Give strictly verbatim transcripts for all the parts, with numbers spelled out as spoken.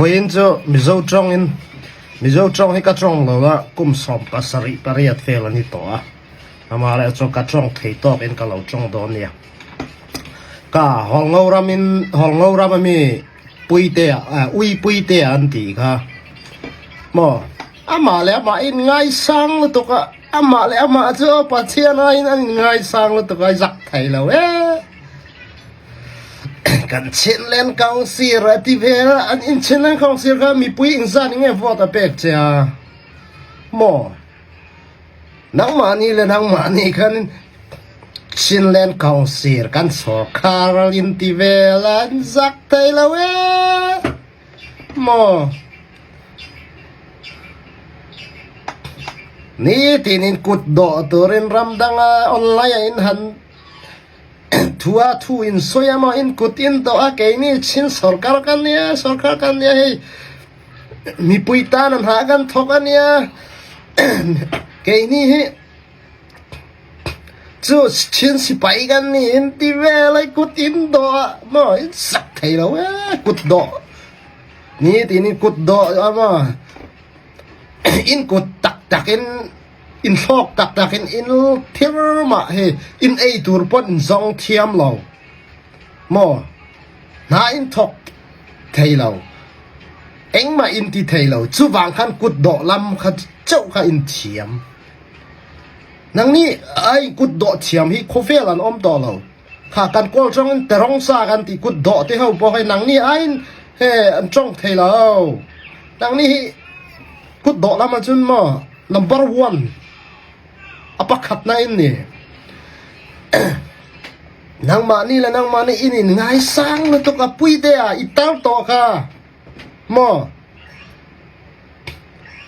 Vawiin chu Mizo ṭawngin, Mizo ṭawng hi ka ṭawng lo a, kum sawm pasarih pariat vel a ni tawh a. Amah leh chu ka ṭawng thei tawkin ka lo ṭawng dawn nia. Ka Hawlngo ramin, Hawlngo ram a mi puite, a, Uipuite an ti kha. Maw, amah leh amah in ngaisang lutuk a, amah leh amah chu Pathian aiin an in ngaisang lutuk a, i zak thei lo e. Kan Chinland Council a ti vel a, an in Chinland Council kha mipui engzat nge vote a pek che a? Maw, nangmahni leh nangmahni khan Chinland Council kan sawrkar in ti vel a, an zak thei lo e. Maw, ni tinin kut dawh turin ram dang a online a in han thu a thu in sawi a maw, in kut in dawh a, keini Chin sawrkar kan nia, sawrkar kan nia hei, mipui tan a hna kan thawk a nia, keini hi chu Chin sipai kan ni in ti vel a, i kut in dawh a maw, in zak thei lo e, kut dawh. Ni tinin kut dawh a maw, in kut taktakin, in hlawk taktakin, in thil mah hi in ei tur pawn in zawng thiam lo. Maw, hna in thawk thei lo, engmah in ti thei lo, chuvang khan kut dawh lam kha chauh kha in thiam. Nangni ai kut dawh thiam hi khawvel an awm tawh lo. Kha kan Kawl ṭawngin terong sa kan ti, kut dawh te ho pawh hi nangni aiin he an ṭawng thei lo. Nangni hi kut dawh lam a chun maw, number one a pakhatna in ni. Nangmahni leh nangmahni in in ngaisang lutuk a, puite a i tar tawh kha. Maw,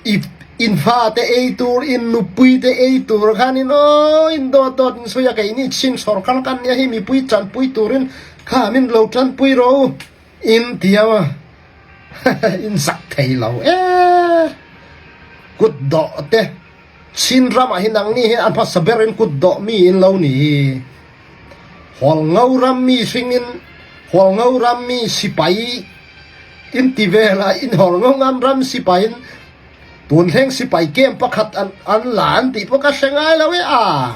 i, in fate ei tur, in nupuite ei tur khan in aw, in dawt dawt in sawi a, keini Chin sawrkar kan nia hi, mipui ṭanpui turin kha min lo ṭanpui ro in ti a maw, in zak thei lo e. Kut dawh te, Chin ram ah hi nangni hi an hmasa berin kut dawh mi in lo ni hi. Hawlngo ram mi hringin, Hawlngo ram mi sipai in ti vel a, in Hawlngo ngam ram sipai in, tun thleng sipai kem pakhat an, an la an tih pawh ka hre ngai lo e a.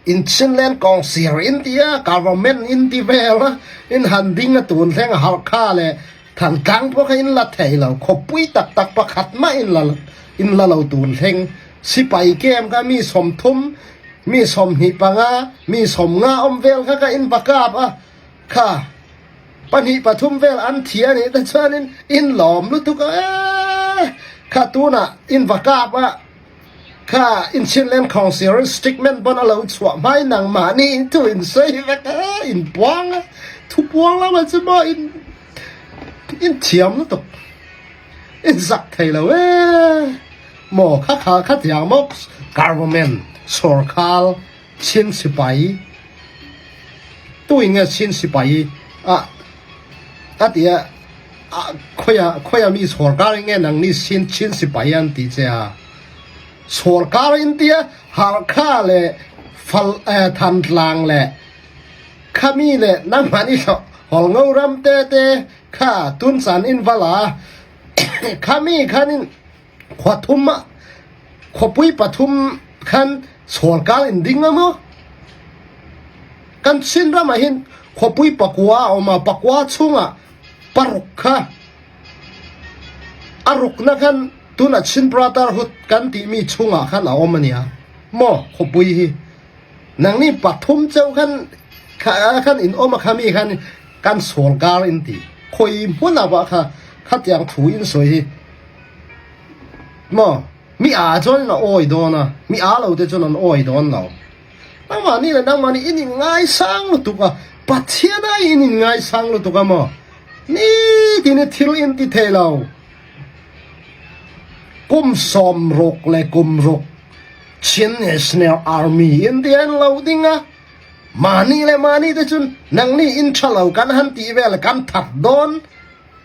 In Chinland Council in ti a, government in ti vel a, in han ding a, tun thleng a Hakha leh Thantlang pawh kha in la thei lo, khawpui taktak pakhat mah in la, in la lo tun thleng. Sipai kem kha mi sawmthum, mi sawmhnih panga, mi sawmnga awm vel kha, kha in va kap a, kha pahnih pathum vel an thi a nih ta chuan in, in lawm lutuk a, e, kha tunah in va kap a, kha in Chinland Council statement pawn a lo chhuah hma in nangmahni thu in sawi vek a, in puang a, thu puang lam a chu maw in, in thiam lutuk, in zak thei lo e. Maw, kha kha kha tiang maw, government, sawrkar, Chin sipai. Tuin nge Chin sipai a, a ti a, a, khawi a, khawi a mi sawrkar nge nangni Chin, Chin sipai an ti che a? Sawrkar in ti a, Hakha leh Fal, eh, Thantlang leh khami leh nangmahni Hawlngo ram te te kha tun chan in va la. Khami khan in khua thum ah, khawpui pathum khan sawrkar in ding a maw? Kan Chin ram ah hin khawpui pakua a awm a, pakua chungah paruk kha, a rukna khan tunah Chin Brotherhood kan tih mi chungah khan a awm a nia maw, khawpui hi. Nangni pathum chauh khan, kha, khan in awm a, khami khan kan sawrkar in ti. Khawi hmun ah va kha, kha tiang thu in sawi hi. Maw, mi a chuan in a awi dawn a, mi a lo te chuan an awi dawn lo. Nangmahni leh nangmahni in in ngaisang lutuk a, Pathian ai in in ngaisang lutuk a maw? Ni tinin thil in ti thei lo. Kum sawmruk leh kum ruk Chin National Army in ti an lo ding a, mahni leh mahni te chun nangni in ṭha lo kan han tih vel kan that dawn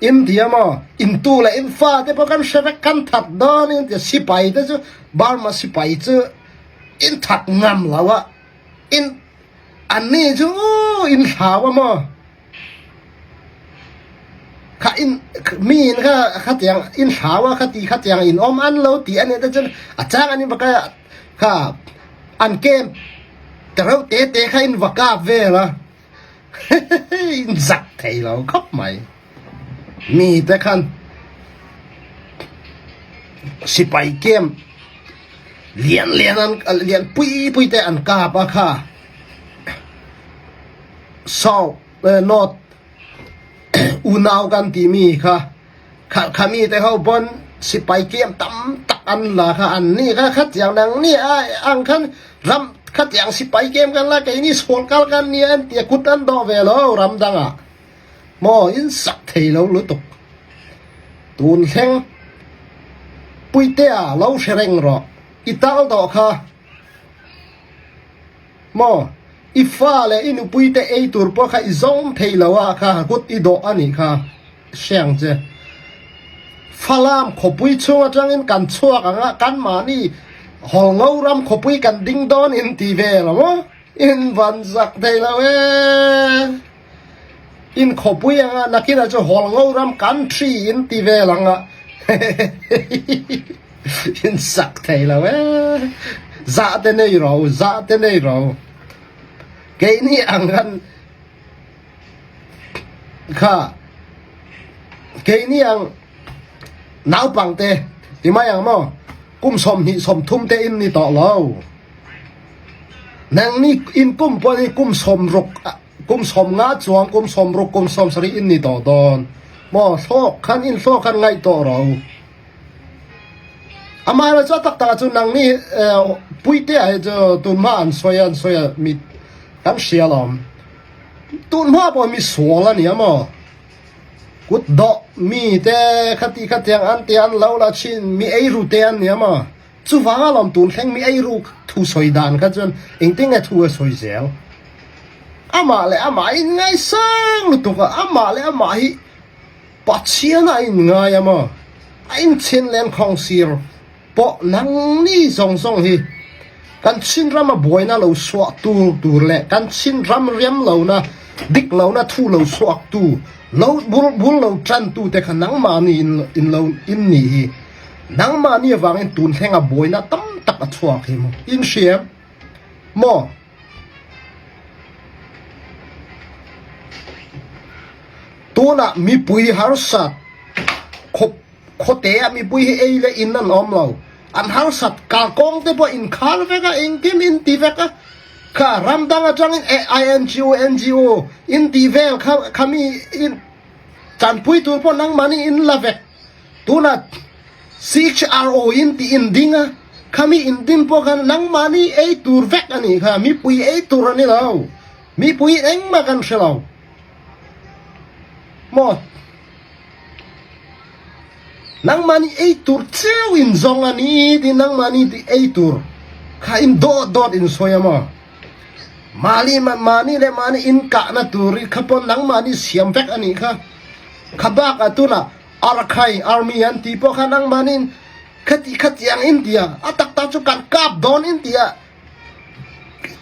in ti a maw? In tu leh in fate pawh kan hre vek, kan that dawn in ti a, sipai te chu, Burma sipai chu in that ngam lo a, in, anni chu in hlau a maw? Kha in, mi in kha, kha tiang in hlau a, kha ti kha tiang in om an lo ti a ni ta chun, a chang an in baka kha an kem tereuh tete kha in va kap ve la. In zak thei lo khop mai. Mi te khan sipai kem lian lian an, lian pui pui te an kap a kha. So, eh, not unau kan ti mi kha, kha, kha mi te ho bon sipai kem tam tak an la kha, an ni kha, kha tiang nang ni a ang khan ram kha tiang sipai kem kan la, kei ni sual kal kan ni an tia kut an do ve lo ram dang a. Maw, in sak thei lo lutuk. Tun thleng puite a lo hre reng rawh. I tal dawh kha. Maw, i fa le i nupuite ei tur pawh kha i zawm thei lo a kha kut i dawh a nih kha. Siang che. Falam khawpui chung aṭangin kan chhuak ang a, kanmahni Hawlngo ram khawpui kan ding dawn in ti ve lo maw? In van zak thei lo e. In khawpui ang a, nakin a chu Hawlngo ram kan ṭhi in ti ve lo ang a. In sak thei lo e. Zahte nei ro, zahte nei ro. Keini ang kan kha, keini ang naupangte, ti mai ang maw? Kum sawmhnih sawmthumte in ni tawh lo. Nangni in kum pawh ni kum sawmruk, kum sawmnga chuang, kum sawmruk, kum sawmsarih in ni tawh dawn. Maw, hlawk khan, in hlawk khan ngaih tawh ro. Amah le chu a taktak chu nangni, eh, puite a hi chu tun hma an sawi a, an sawi a, mi kan hria lawm. Tun hma pawh mi sual a ni a maw? Kut dawh mi te khati khatiang an ti an lo la chin mi ei ru te an ni a maw? Chuvang a lawm tun thleng mi ei ru thu sawi dan kha chuan engtin nge thu a sawi zel? Amah leh amah a inngaisang lutuk a, amah leh amah hi Pathian a inngai a maw? A in Chinland Council pawh nangni zawng zawng hi kan Chin ram a buaina lo suah tur tur leh kan Chin ram riam lona, dik lona thu lo suaktu, lo bul, bul lo ṭantu te kha nangmahni in, in lo, in ni hi. Nangmahni avangin tun thlenga buaina tam tak a chhuak hi maw? In hria em? Maw? Tunah mipui harsat, khaw, khawte ah mipui hi ei le in an awm lo. An harsat kalkawngte pawh inkhar vek a, engkim in ti vek a. Kha ramdang aṭangin, eh, I N G O, N G O in ti vel kha, khami in chanpui tur pawh nangmahni in la vek. Tunah C H R O in ti in ding a, khami in din pawh khan nangmahni ei tur vek a nih kha, mipui ei tur a ni lo. Mipui in engmah kan hre lo. Maw? Nangmahni ei tur cheu in zawng a ni, ti nangmahni ti ei tur kha in dawt dawt in sawi a maw? Mahni, ma, mahni leh mahni in kahna tur hi kha pawh nangmahni siam vek a nih kha. Kha bakah tunah Arakan Army an ti pawh kha nangmahni in khati khatiang in ti a, a taktak chu kan kap dawn in ti a.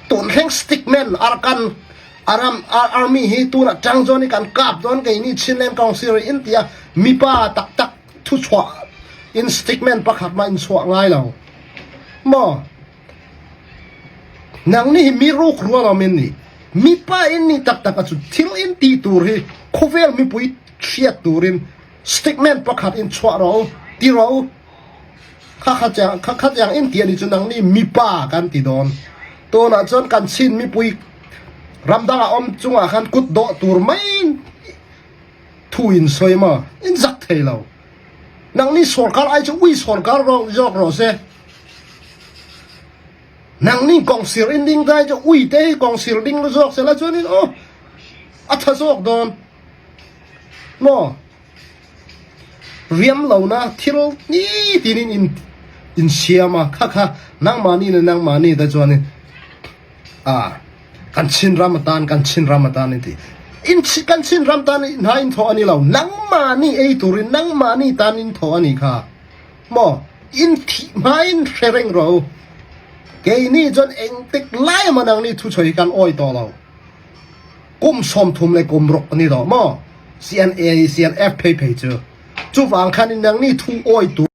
Tun thleng stickman Arakan Aram, Ar-, Army hi tunah ṭang chuan hi kan kap dawn keini Chinland Council in ti a, mipa taktak thu chhuah in stickman pakhat mah in chhuah ngai lo. Maw? Nangni hi mi ruk rual awm in ni. Mipa in ni taktak a chu thil in ti tur hi khawvel mipui hriat turin stickman pakhat in chhuah ro, ti ro. Kha, kha chiang, kha, kha chiang in ti a ni chu nangni mipa kan ti dawn. Tunah chuan kan Chin mipui ramdang a awm chungah khan kut dawh tur mai in thu in sawi maw? In zak thei lo. Nangni sawrkar ai chu ui sawrkar rawh zawk rawh se. Nangni kawngsir in ding tai chu ui te hi kawngsir ding zawk se la chuan in aw, a ṭha zawk dawn. Maw? Riam lona thil ni tinin in, in siam a, kha kha, nangmahni leh nangmahni ta chuan in, a, kan Chin ram atan, kan Chin ram atan in ti. In chi-, kan Chin ram tan in hna in thawh a ni lo, nangmahni ei turin, nangmahni tan in thawh a ni kha. Maw? In thih hma in hre reng ro. Keini chuan engtik lai emaw nangni thu chhawi kan awi tawh lo. Kum sawmthum leh kum ruk a ni tawh maw? C N A, C N F phei phei chu. Chuvang khan in nangni thu awi tu.